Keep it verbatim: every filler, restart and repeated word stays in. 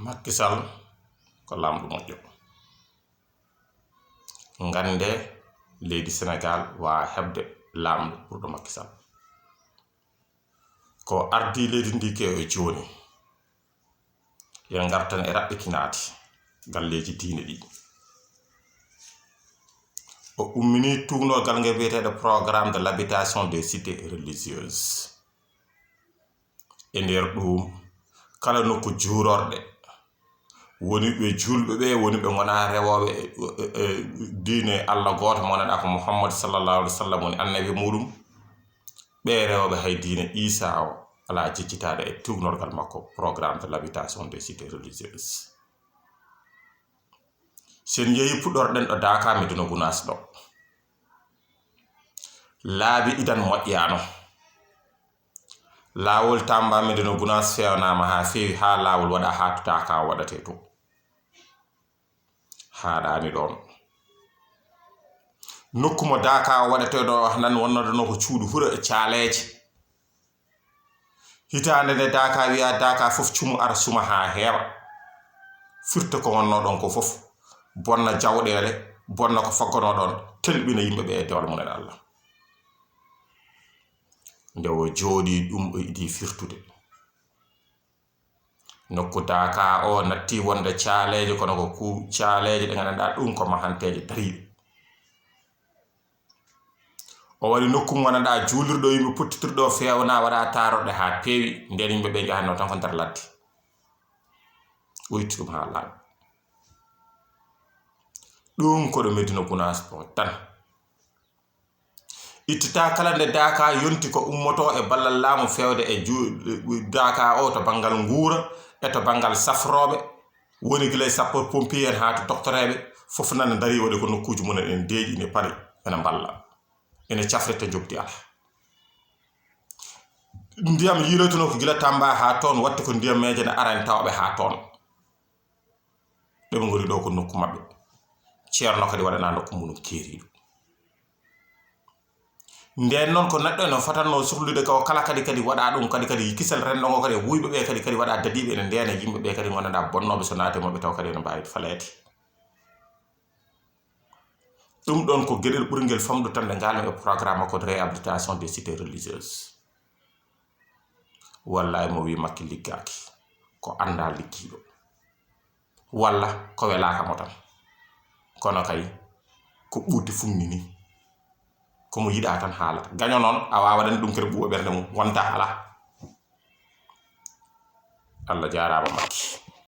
Macky Sall ko laamɗo moƴƴo. Ngannde leydi Senegaal waawaa heɓde laamɗo ɓurɗo Macky Sall. Ko ardii leydi ndi ke o jooni, yen ngartan e raɓɓikinaade galleeji diine ɗi. O umminii tuugnorgal nge wiyeteeɗo programme de l'habitation des cités religieuses. E nder ɗum, kala nokku juurorɗe, woni ɓe juulɓe ɓe, woni ɓe ngonaa rewooɓe e, e, e diine Allah gooto mo ngannduɗaa ko Muhammad sallallahu alaihi wa sallam woni annabi muɗum, ɓe rewooɓe hay diine Iisaa o alaa jejjitaade e tuugnorgal makko, programme de l'habitation des cités religieuses. Si en njehii puɗɗorɗen ɗo Daaka, Medina Gunaas ɗo, laabi idan moƴƴaano. Laawol Tamba Medina Gunaas feewnaama haa feewi, haa laawol waɗa haa to Daaka waɗatee to. Haaɗaani ɗoon. Nokku mo Daaka waɗatee ɗo, nan wonnoo ɗo ko cuuɗi hura e caaleeje. Hitaande nde Daaka wiya Daaka fof cumu ara suma haa heewa. Firti ko wonnoo ɗoon ko fof. Bonna jawɗeele, bonna ko fagganoo ɗoon, telɓina yimɓe ɓe e dewal mumen Allah. Nde o jooɗii ɗum o idii firtude. Nokku Daaka o natti wonde caaleeje, kono ko ku caaleeje ɗe nganndanɗaa ɗum ko mahanteeje dariiɗe. O waɗi nokku mo nganndanɗaa juulirɗo yimɓe pottitirɗo feewna waɗa taarorɗe haa peewi, nden yimɓe ɓe njahanno tan ko nder ladde. O itti ɗum haa laaɓi. Ɗum ko ɗo Medina Gunaas ɗo tan. Ittita kala nde Daaka yonti ko ummoto e ballal laamu feewde e ju-, Daaka o to banngal nguura e to banngal safrooɓe, woni gila e sapeur pompier en haa to doktoreeɓe, fof nan darii waɗi ko nokkuuji mum en deeƴi ne pari ene mballa. Ene cafre to njoɓdi alaa. Ndiyam yiiloytunoo ko gila Tamba haa toon, waɗti ko ndiyam meeje ne arani tawɓe haa toon. Ɓe ɓe ngoni ɗo ko nokku maɓɓe. Ceerno kadi waɗana nokku mum keeriiɗo. Nden noon ko neɗɗo ene fotanno sohlude ko kala kadi, kadi waɗa ɗum kadi, kadi kisal renndo ngo kadi e wuyɓe ɓe kadi, kadi waɗa dadiiɓe ene ndeena yimɓe ɓe kadi nganndanɗaa bonnooɓe so naati e maɓɓe taw kadi ene mbaawi faleede. Ɗum ɗoon ko geɗel ɓurngel famɗo tan nde ngaal e programme makko de réhabilitation des cités religieuses. Wallahi mo wi Makki liggaaki, ko anndaa liggiiɗo. Walla ko welaaka mo tan. Kono kay, ko ɓuuti funni ni. Ko mo yiɗaa tan haalata. Gaño noon, a waawa waɗande ɗum kadi ɓuuɓa ɓernde mum, wonta alaa. Allah jaaraama Makki.